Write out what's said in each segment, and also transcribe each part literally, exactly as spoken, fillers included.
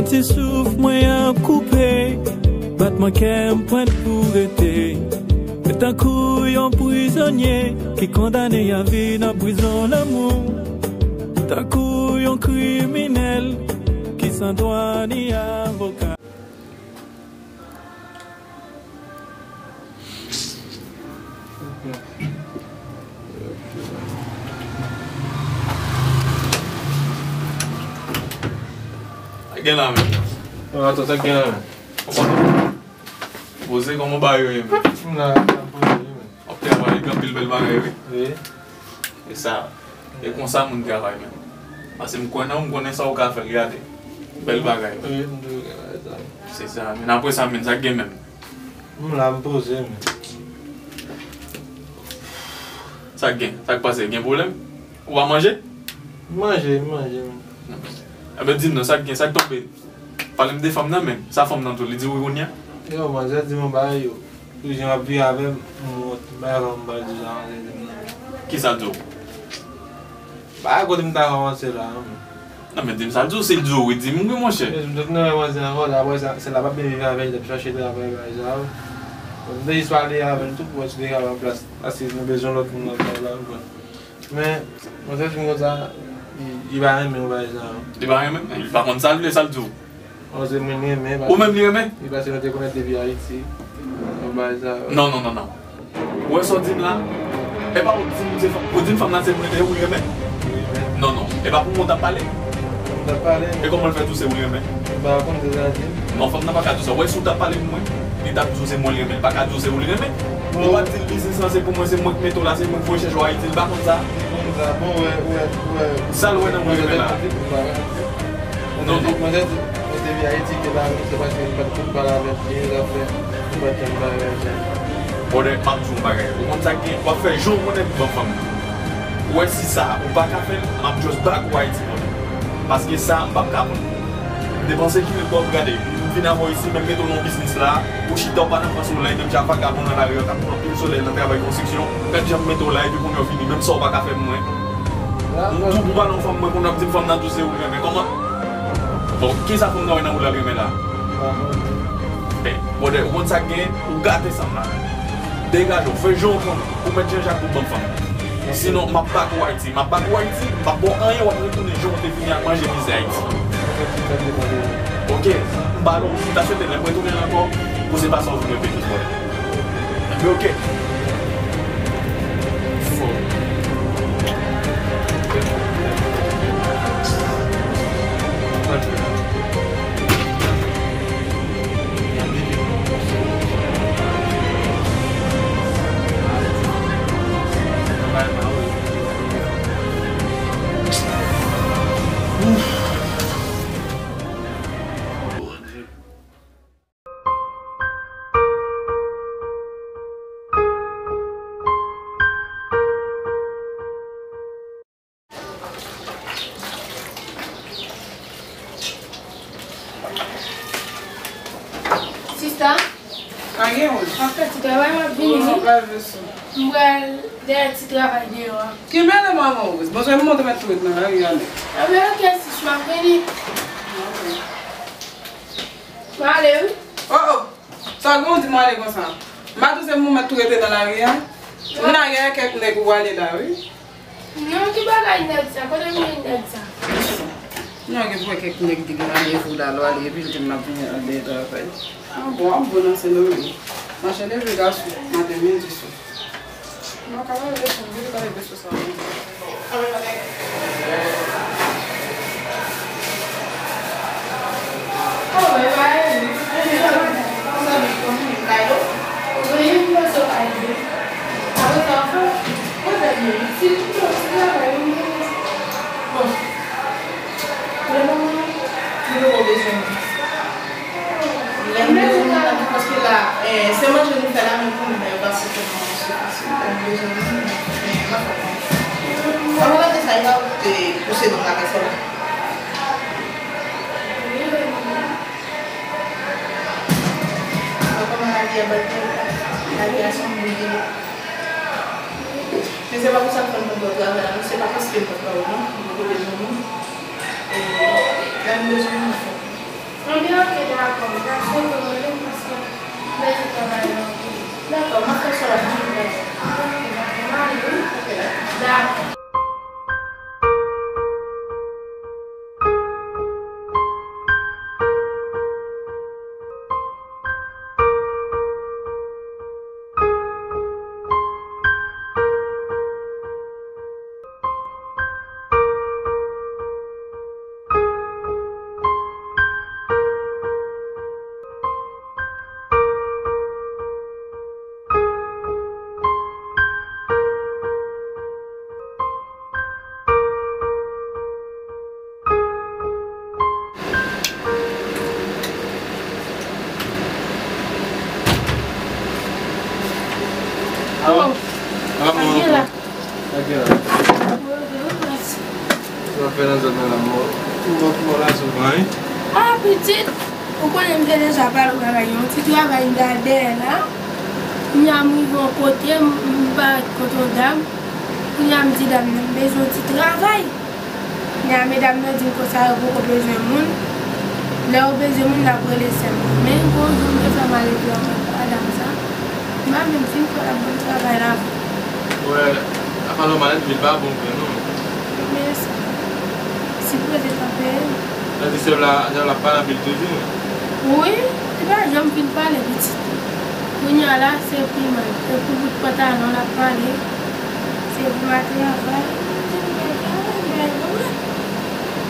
Si souf mwen ap koupe, batman kè m pwent pou rete. Mwen tankou yon prizonye ki kondane a vi nan prizon lanmou. Tankou yon kriminèl ki san dwa ni avoka. Sa k gen la menm? Ato, sa k gen la menm? Poze, kòman bagay yo ye menm? M la, m ap poze wi menm. W ap travay, gen anpil bèl bagay wi. Wi. E sa, e konsa moun travay menm. Paske m kwè nan ou, m konnen sa ou ka fè l, gade. Bèl bagay. Wi, m toujou gen bagay sa. Se sa, men apre sa menm, sa k gen menm? M la, m poze menm. Sa k gen? Sa k pase? Gen pwoblèm? Ou pa manje? M manje, m manje menm. Enben, di m non, sa k gen? Sa k tonbe? Pale m de fanm nan menm. Sa fanm nan tou, li di w wi kounye a? Yo, manzè di m yon bagay yo. Pou jan w ap viv avè m, m wont. M pa ka konn m pral di w sa, manzè di m non. Kisa l di w? Bagay kote m ta kòmanse la, non, men. Non, men di m sa l di w, si l di w wi, di m wi, monchè. Mesye, m sot nan manzè ankò, la, apre sa, se la m ap vin viv avè l, l ap chache travay, bagay sa yo. Bon, m te jis pale avè l tou, pou wè si l te ka ban m plas, paske nou bezwen lòt moun nan travay la, ou konprann. Men, manzè di m konsa, li, li pa renmen bagay sa yo. Li pa renmen? Li pa konn sa l vle, sa l di w? Bon, se mwen li renmen. Ou menm li renmen? Li pase nou te konnen depi Ayiti. Yon bagay sa. Non, non, non, non. Ou wè sa w di m la? E pa ou di m, se fanm, ou di m fanm nan se mwen li renmen? Wi, men. Non, non. E pa pou mwen w t ap pale? Mwen t ap pale. E kòman l fè di w se ou li renmen? M pa konn, se sa l di m. Non, fanm nan pa ka di w sa. Ou wè si w t ap pale pou mwen, li t ap di w se mwen li renmen. Li pa ka di w se ou li renmen. Ou pa di l biznis lan se pou mwen, se mwen k mete w la, se mwen k voye chèche w Ayiti. Li pa konn sa? Li konn sa. Bon, ou wè, ou wè, ou wè. Sa l wè nan mwen renmen la? Non, non. Mwen te di, mwen te vin Ayiti, te pa, se paske m pa t konn pale avè l, li t ap fè, m pa t janm pale avè l. Brother, m ap di w yon bagay. Ou konn sa k gen, w ap fè jan w konnen pou ban fanm nan. Ou wè si sa, ou pa ka fè l, m ap just back ou Ayiti, brother. Paske sa, m p ap ka pran. M te panse ki lè w ap gade, m vin avè w isi, menm mete w nan yon biznis la, ou chita, ou pa nan pran solèy, menm jan vagabon nan lari an k ap pran anpil solèy nan travay konstriksyon, gad jan m mete w la, epi kounye a w vini, menm sa w pa ka fè pou mwen. M tou pou pale yon fanm mwen konn ap di m fanm nan tou se ou li renmen. Kòman? Bon, kisa fanm nan wè nan ou la l renmen la? Ben, brother, ou konn sa k gen? Ou gate sa m la. Degaje w, fè jan w konnen. Ou mèt Jan Jak pou ban m fanm. Sinon, m ap back ou Ayiti. M ap back ou Ayiti, m p ap ba w anyen, w ap retounen jan w te vini a manje mizè Ayiti. Ok, m ba w, m ta swete lè m retounen ankò, pou se pa sa w vin repete, brother. Enben, ok. Sista, pa gen wout. M ap fè ti travay, m ap vini, wi. Ou pral vin sou. M pral dèyè ti travay deyò a. Ki mele manman w, Wis? Bon, se m montre mèt tou ret nan lari a, nèg. Anben, ok, sis, m ap vini. Ok. M ale, wi. Oh, oh. Sa w gen w di m ale konsa? M pa di w se m ou mèt tou rete nan lari a? M lage a kèk nèg ou ale la, wi. Non, ki bagay nèg sa? Kote m jwenn nèg sa? Non, gen pou wè kèk nèg ki gen randevou la, lè w ale, epi l di m l ap vini al dèyè travay. Ah bon, ap bon nan se leve. Mache leve gason, maten, midi, swa. Non, ka leve sou, vin ka leve sou sa. Bon. Lè mwen, mwen poko bezwen mwen. Lè m bezwen mwen, paske la, eh, se manje nou fè la, men pou mwen, yo pa site mwen, se fasil. Lè m bezwen mwen, men, mwen pa fè manje. Sa mwen gade sa, e pa ou te pouse nou lakay sèlman. Mwen kòman lavi a bat tèt, lavi a sanble. Men se pa pou sa k fè m konn pran travay la, non, se pa paske m pa travay, non, m poko bezwen moun. E, lè m bezwen moun, m ap fè. Ebyen, oke, dakò. Dakò, mwen menm paske m bezwen travay la, oke. Dakò, m ap fè sa la, m vin la. Oke, dakò, m ale, wi. Oke, dakò. Dakò. Alo? Alo, mwen gen la. Sa gen la? Mwen gen, mwen gen. Sa w ap fè nan zòn nan la, mò? Ou mò, ou mò la souvan, wi? Ah, pitit, ou konnen m te deja pale w bagay, yon ti travay m t al dèyè la. Kounye a m rive yon kote, m, m pa kote yon dam. Kounye a m di dam nan, m bezwen yon ti travay. Kounye a medam nan di m konsa yo poko bezwen moun. Lè yo bezwen moun, n ap rele sè m. Men gon jou m te fè maledi ansanm a dam sa. M pa menm fin fè l ap ban m travay la. Wè, apa lò malèt, li pa bon vre non. Men sa, sipoze kanpe. Sa di sè la, sè la pa anpil toujou. Wi, li pa janm fin pale pitit. Kounye a la, se pi mal. Se pou bout pantalon l ap pale. Se pou m al travay.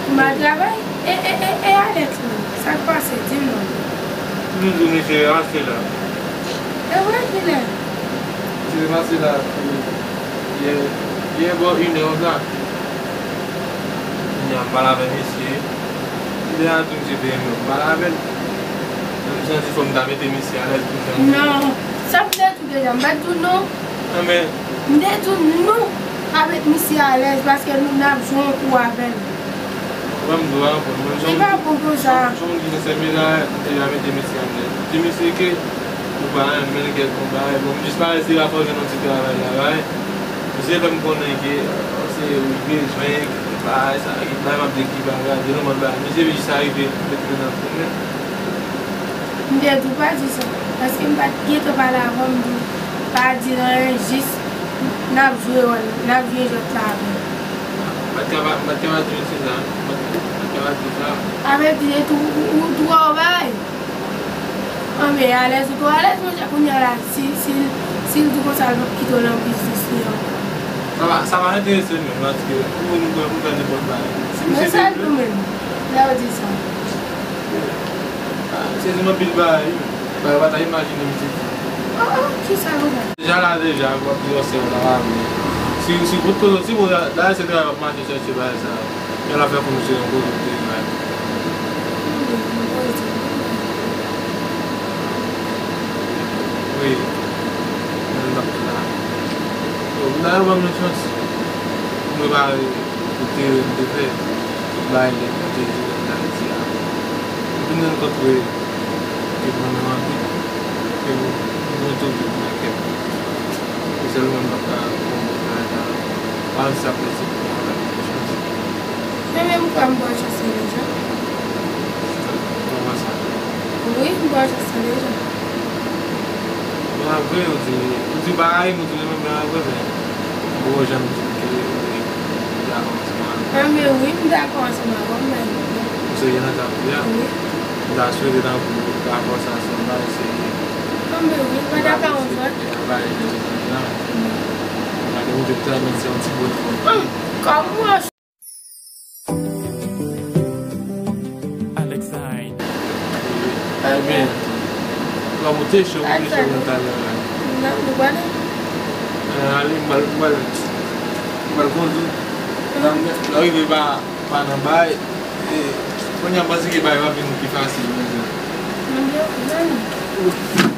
Pou m al travay? E, e, e, e Alex menm, sa k pase? Di m non. M di w misye ranse la. E vre, kilè? Misye ranse la, yè, yè bò inè konsa. Kounye a m pale avè misye. Lè a tou misye te renmen m pale avè l. M santi fò m ta mete misye alèz pou jan. Non, sa m te di w deja, m pa t di w non. Anben. M te di w nou pa met misye alèz paske nou, n ap jwe yon kou avè l. Ban m di w a ankò, mwen, se yon, se yon moun ki sensè, men la, m te ja mete misye alèz. M di misye ke nou pa renmen l kèlkonk bagay. Bon, m jis parèt se la fò jwenn yon ti travay la, bay. Misye fè m konnen ke, euh, se li bezwen, ki bagay sa, ki bagay m ap di ki bagay, de nòmal bagay. Misye jis arive met men nan kou men. M te di w pa di sa, paske m pa t gentan pale avè w, m di w pa di l anyen, jis n ap jwe wòl, n ap jwe jwèt la avè l. M pa t ka pa, m pa t ka pa di misye sa, m pa t, m pa t ka pa di sa. Sa vle di tou, ou, ou twò bay. Anben, alèz ou twò alèz, monchè, kounye a la, si, si, si l di konsa, l p ap kite w nan biznis li ankò. Sa va, sa va enterese m menm, paske pou mwen, mwen, mwen fè nenpòt bagay. Si misye te vle. Men sa l di w menm, lè w di sa. Ah, misye di m anpil bagay, wi. Bagay w pa ta imajine misye di. Oh, oh, kisa l di? Deja la, deja, w ap di w sè w la, pa vle. Si, si, kot kote w soti, bon, la, la, se travay w ap mache chèche bagay sa. Yon afè pou misye yon kote pou te bay. Wi. Mwen m t ap la. Bon, m ta ban m yon chans. Mwen pa kote m te fè. Bay lè m te jwe nan Ayiti a. M vin rankontre ke mwen menm anpil. Ke mwen, mwen toujou nan kè m. Se sèlman m pa ka pran bagay la. Pa sa prese pou mwen la. Men menm kwa m ba w chans lan deja. Kòman sa? Wi, m ba w chans lan deja. Bon, apre, ou di, ou di bagay, ou di menm bagay, men ou janm di ke ou dakò ansanm avè m. Anben wi, m dakò ansanm avè w, men. Ou serye nan sa w di a? Wi. M ta swete tankou rapò sa sanble serye. Anben wi, m pa dakò ansanm. Travay, travay, travay. Gade, ou te tèlman se yon ti bòt. Hum, kòman? Alexine. Ebyen, kòm ou te cho, ou te cho nan talè la. Nan, nou pale. Eh, ale, m pral, m pral, m pral kondwi. Nan, nan rive pa, pa nan bay. E, kounye a, m panse ke bay va vin pi fasil, men. Nan, nan.